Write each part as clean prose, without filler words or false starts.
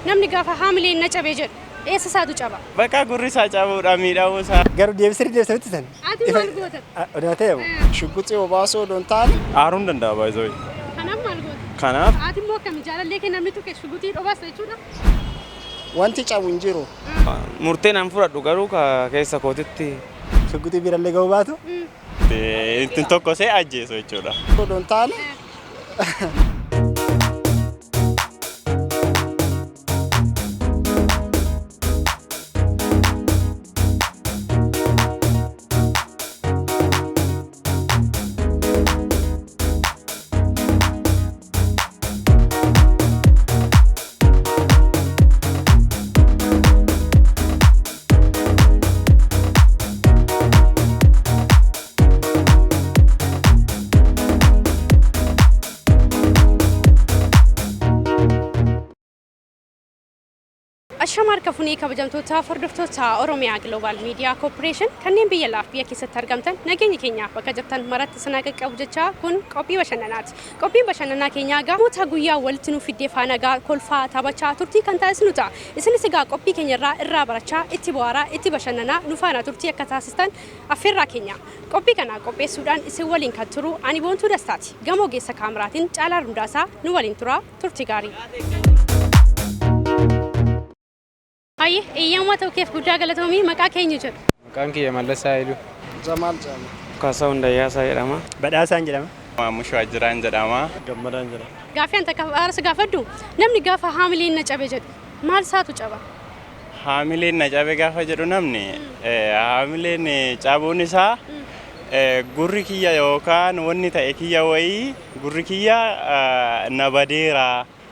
Namni gaafa haamileen na cabe jedhu eessa isaatu caba? Bakka gurri isaa cabuudha miidhamuu isaa. Garuu deebisee deebisee san. Ati maal goota? Odoo ta'e Shugguxii obaasuu odoo hin taane Aaruun danda'a baay'ee. Kanaaf maal goota? Kanaaf Ati immoo akkami jaalallee kee namni tuqe shuguxii dhobaasa jechuudha? Wanti cabu hin jiru. Murteen an fudhadhu garuu ka keessa kootitti Shugguxii biirallee ga'uu baatu. Ittiin tokko see ajjeesu jechuudha. Odoo hin taane Ashama harka funii kabajamtoota hordoftoota Oromiyaa Global Media Corporation kanneen biyya laaf biyya keessatti argamtan nageenya keenyaaf bakka jirtan maratti sinaa qaqqabu jechaa kun qophii bashannanaati. Qophiin bashannanaa keenyaa gamoota guyyaa walitti nuuf fiddee faana gaa kolfaa taphachaa turtii kan taasisnu ta'a. Isinis egaa qophii keenya irraa barachaa itti bohaaraa itti bashannanaa nu faana turtii akka taasistan affeerraa keenya. Qophii kana qopheessuudhaan isin waliin kan turu ani Boontuu Dastaati. Gamoo geessa kaameraatiin Caalaa Rundaasaa nu waliin tura turtii gaarii. Hayyee eeyyama ta'uu keef guddaa galatoomii maqaa keenya jedhu. Maqaan kiyya Mallasaa Haayiluu. Jamaal jedhama. Kaasaa Hundayyaasaa jedhama. Badhaasaan jedhama. Maamush Waajjiraan jedhama. Gammadaan jedhama. Gaaffii an takka haarasa gaafadhu namni gaafa haamileen na cabe jedhu maal isaatu caba? Haamileen na cabe gaafa jedhu namni haamileen cabuun isaa gurri kiyya yookaan wanni ta'e kiyya wayii gurri kiyya na badeera.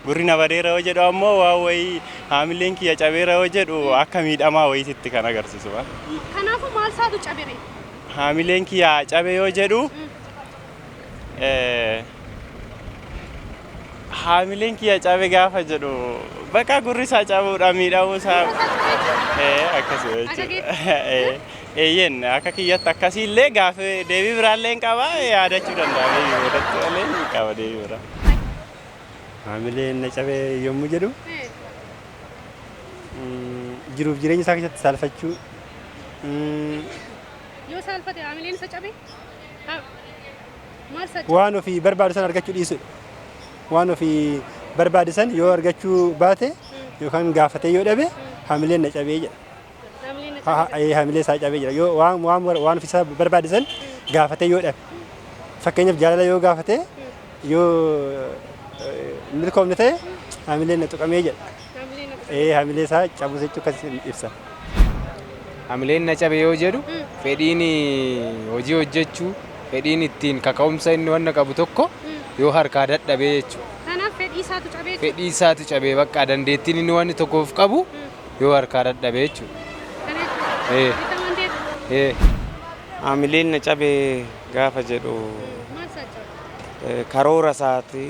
Gurri na badeera yoo jedhu ammoo waa wayii haamileen kiyya cabeera yoo jedhu akka miidhamaa wayiititti kan agarsiisu. Kanaafuu maal isaatu cabere? Haamileen kiyya cabe yoo jedhu haamileen kiyya cabe gaafa jedhu bakka gurri isaa cabuudha miidhamuu isaa. Akkasuma jechuudha. Eeyyeen akka kiyyatti akkasiillee gaafa deebii biraallee hin qaba yaadachuu danda'a. Deebii boodatti malee hin qaba deebii biraa. Haamileen na cabe yommuu jedhu jiruuf jireenya isaa keessatti saalfachuu. Yoo saalfate haamileen isa cabe? Maal isa cabe? Waan ofii barbaadu san argachuu dhiisudha. Waan ofii barbaadu san yoo argachuu baate yookaan gaafatee yoo dhabe haamileen na cabee jedha. Haamilee isaa cabee jira. Yoo waan ofii isaa barbaadu san gaafatee yoo dhabe. Fakkeenyaaf jaalala yoo gaafate yoo milkoomne ta'e haamileen na tuqamee jedha. Haamilee isaa cabuu jechuu akkas ibsa. Haamileen na cabe yoo jedhu fedhiin hojii hojjechuu fedhiin ittiin kaka'umsa inni wanna qabu tokko yoo harkaa dadhabee jechuudha. Kanaaf fedhii isaatu cabee jechuudha. Fedhii isaatu cabee bakka dandeettiin inni wanni tokkoof qabu yoo harkaa dadhabee jechuudha. Haamileen na cabe gaafa jedhu karoora isaati.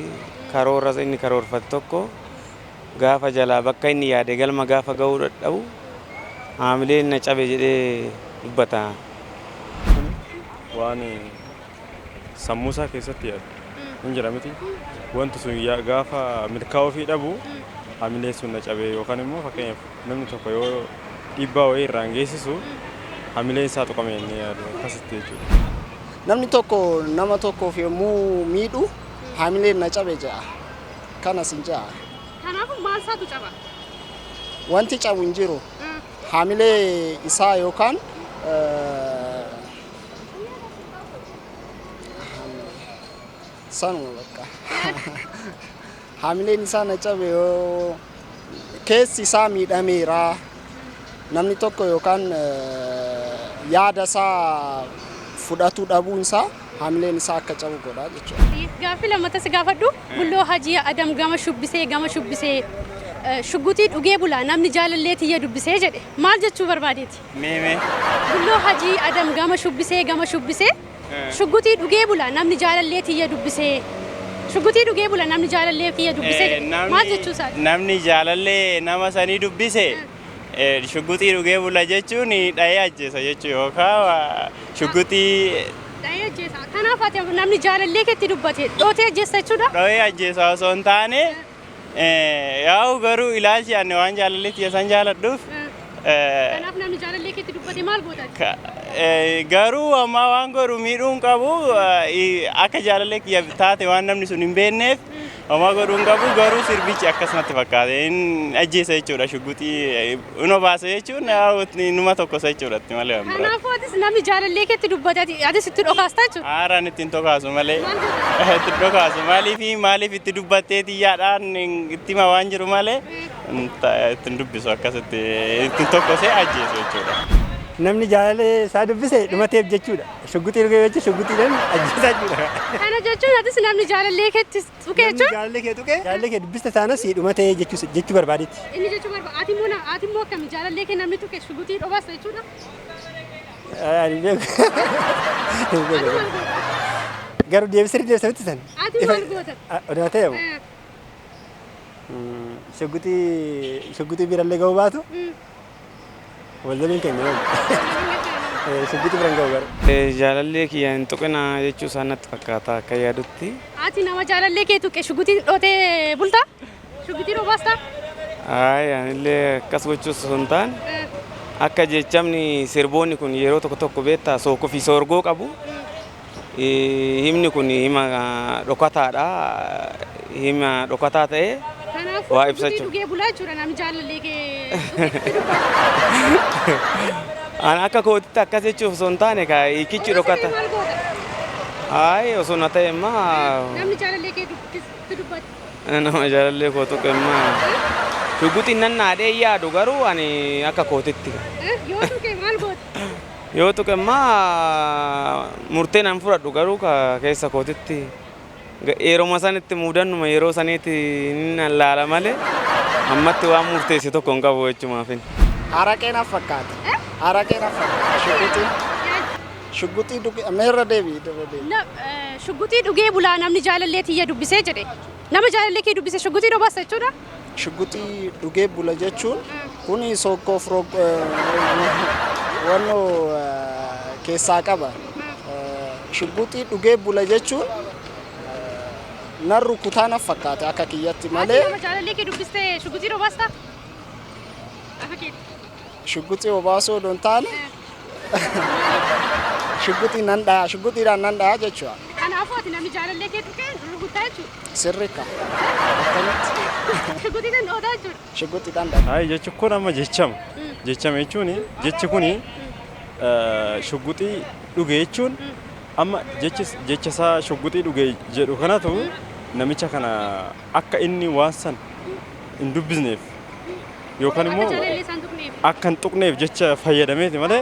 Karoora inni karoorfate tokko gaafa jalaa bakka inni yaade galma gaafa ga'uu dadhabu haamileen na cabe jedhee dubbata. Waan sammuu isaa keessatti yaadu hin jira miti. Wanti sun gaafa milkaa'uu fi dhabu haamileen sun na cabe yookaan immoo fakkeenyaaf namni tokko yoo dhiibbaa wayii irraan geessisu haamileen isaa tuqame inni yaadu akkasitti jechuudha. Namni tokko nama tokkoof yommuu miidhu haamileen na cabe jedha. Kanas hin jedha. Kanaafuu maal isaatu caba? Wanti cabu hin jiru. Haamilee isaa yookaan sanuma bakka. Haamileen isaa na cabe yoo keessi isaa miidhameera. Namni tokko yookaan yaada isaa fudhatu dhabuun isaa haamileen isaa akka cabu godha jechuudha. Gaaffii lammataa si gaafadhu Bulloo Hajii Adam gama shubbisee gama shubbisee shuggutii dhugee bulaa namni jaalallee tiyya dubbisee jedhe maal jechuu barbaadeeti? Meemee. Bulloo Hajii Adam gama shubbisee gama shubbisee shuggutii dhugee bulaa namni jaalallee tiyya dubbisee shuggutii dhugee bulaa namni jaalallee tiyya dubbisee jedhe maal jechuu isaati? Namni jaalallee nama sanii dubbise shuggutii dhugee bula jechuun dhahee ajjeesa jechuu yookaan shuggutii Dhahee ajjeesa. Kanaaf ati namni jaalallee keetti dubbate dhootee ajjeessa jechuudha? Dhohee ajjeesa osoo hin taane Yaa'u garuu ilaalchi ani waan jaalallee tiyya san jaaladhuuf Kanaaf namni jaalallee keetti dubbate maal goota? Garuu ammaa waan godhu miidhuu hin qabu, akka jaalallee kiyya taate waan namni sun hin beekneef homaa godhuu hin qabu. Garuu sirbichi akkasumatti fakkaate hin ajjeesa jechuudha, shugguxii hin obaasa jechuun numa tokkosa jechuudha itti malee waan biraa. Kanaafuu atis namni jaalallee keetti dubbate atis itti dhokaasta jechuudha. Haaraan ittiin dhokaasu malee. Maal goota? Itti dhokaasu maaliif maaliif itti dubbattee xiyyaadhaan itti hima waan jiru malee ittiin dubbisu, akkasitti ittiin tokkosee ajjeesu jechuudha. Namni jaalallee isaa dubbise dhumateef jechuudha. Shugguxii dhugee jechuun shugguxiidhaan ajjeesaa jechuudha. Kana jechuun atis namni jaalallee keetti tuqe Namni jechuun jaalallee kee tuqe, jaalallee kee dubbiste taanas si dhumatee jechuu barbaadetti. Inni jechuu barbaada. Ati immoo ati immoo akkami, jaalallee kee namni tuqe shuguxii dhobaasta jechuudha? Ani beeku. Ati maal goota? Garuu deebisanii deebisanitti san. Ati maal goota? Oduu ta'e moo? Shugguxii birallee ga'uu baatu wal loluun keenya oolu. Shugguxii biran ga'u garuu. Jaalallee kiyya hin tuqinaa jechuu isaa natti fakkaata akka yaadutti. Ati nama jaalallee kee tuqe shuguxii dhootee bultaa? Shuguxii dhobaastaa? Ayi, anillee akkas gochuus osoo hin taane, akka jechamni sirboonni kun yeroo tokko tokko beektaa sookoo fi soorgoo qabu. Himni kun hima dhokataadha. Hima dhokataa ta'ee Kanaafuu waa shuguxii ibsachuu. dhugee bulaa jechuudha namni jaalallee kee tuqe dubbatu. Ani akka kootitti akkas jechuuf osoo hin taane, ka hiikichi dhokata. Maal goota? Ayi, osoo na ta'e immaa Namni jaalallee kee dubbatu dubbatu. Nama jaalallee koo tuqe immaa shugguxiin nan naadhee yaadu, garuu ani akka kootitti. Yoo tuqe maal goota? Yoo tuqe immaa murtee nan fudhadhu, garuu ka keessa kootitti yeroo sanitti muudannuma yeroo saniitti nan laala malee ammatti waan murteesse tokko hin qabu jechumaafin. Araqee na fakkaata. Araqee na fakkaata. Shugguxiin. Shugguxii dhuge meerra deebi, irra deebi. Shugguxii dhugee bulaa namni jaalallee tiyya dubbisee jedhe. Nama jaalallee kee dubbise shugguxii dhobaasta jechuudha? Shugguxii dhugee bula jechuun kuni sokkoof wannoo keessaa qaba. Shugguxii dhugee bula jechuun nan rukutaa na fakkaata akka kiyyatti Ati malee. nama jaalallee kee dubbiste shugguxii dhobaasta? Akka keetti. Shugguxii obaasuu odoo hin taane, shugguxii nan dhaya, shugguxiidhaan nan dhaya jechuudha. Kanaafuu ati namni jaalallee kee tuqee rukuttaa jechuudha. Sirriika. Akkamitti? Shugguxii kan dhootaa jechuudha. Shugguxiidhaan dhaya. Ayi, jechi kun amma jechama. Jechama jechuun jechi kuni shugguxii dhuge jechuun amma jechi jecha isaa shugguxii dhuge jedhu kanatu namicha kana akka inni waan san hin dubbisneef yookaan Akka immoo jaalallee isaan tuqneef. akka hin tuqneef jecha fayyadameeti malee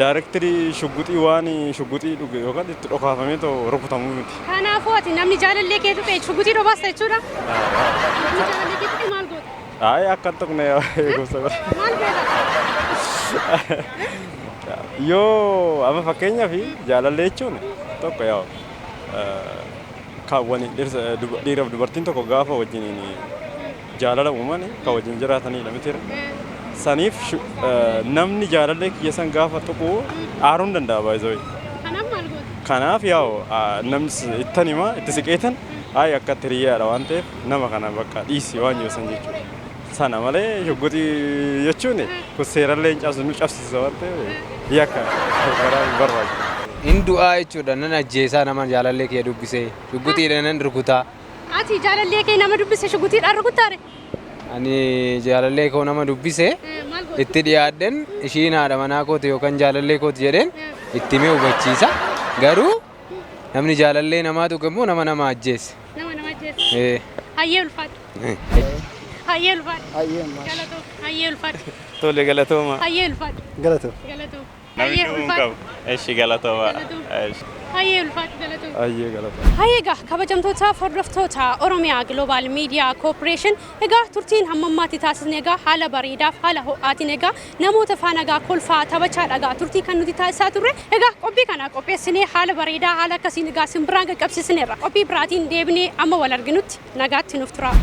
directly shugguxii waan shugguxii dhuge yookaan itti dhokaafamee too rukutamuu miti. Kanaafuu ati namni jaalallee kee tuqe shugguxii dhobaasta jechuudha? Namni jaalallee kee tuqe maal goota? Ayi, akka hin tuqne eegumsa godha. Maal goota? Yoo amma fakkeenyaaf jaalallee jechuun tokko yaa kan waliin dhiiraaf dubartiin tokko gaafa wajjin jaalala uuman kan wajjin jiraatanidha miti. Saniif namni jaalallee kiyya san gaafa tuqu aaruu hin danda'a baay'ee. Kanaaf maal goota? Kanaaf yaa'u namni ittan hima, itti siqeetan ayi akka hiriyyaadha waan ta'eef nama kana bakka dhiisi waan jiru san jechuudha. Sana malee shugguxii jechuun kun seerallee hin cabsu, nu cabsiisa waan ta'eef yakka garaa hin barbaachisu. In du'aa jechuudha, nan ajjeesaa nama jaalallee kee dubbisee, shugguxiidhaan nan rukutaa. Ati jaalallee kee nama dubbise shugguxiidhaan rukuttaare? Ani jaalallee koo nama dubbisee Maal goota? itti dhiyaadhen, ishiin haadha manaa kooti yookaan jaalallee kooti jedheen itti himee hubachiisa. Garuu namni jaalallee namaa tuqe immoo nama nama ajjeese. Nama nama ajjeese. Eh. Hayyee, ulfaadhu. Hayyee, ulfaadhu. Hayyee maash. Galatoo. Hayyee, ulfaadhu. Tole, galatooma. Hayyee, ulfaadhu. Galatoo. Galatoo. Namni Hayyee, du'uu hin ulfaadhu. qabu. Eshi, galatooma. Galatoo. Eshi. Hayyee, ulfaadhu. Galatoo. Ayyee, galata. Hayyee, egaa kabajamtoota hordoftoota Oromiyaa Global Media Corporation, egaa turtiin hamma ammaatti taasisne egaa haala bareedaaf haala ho'aatiin egaa namoota faana egaa kolfaa taphachaa dhagaa turtii kan nuti taasisaa turre. Egaa qophii kana qopheessinee haala bareedaa haala akkasiin egaa simbiraan qaqqabsiisneerra. Qophii biraatiin deebinee amma wal arginutti nagaatti nuuf tura.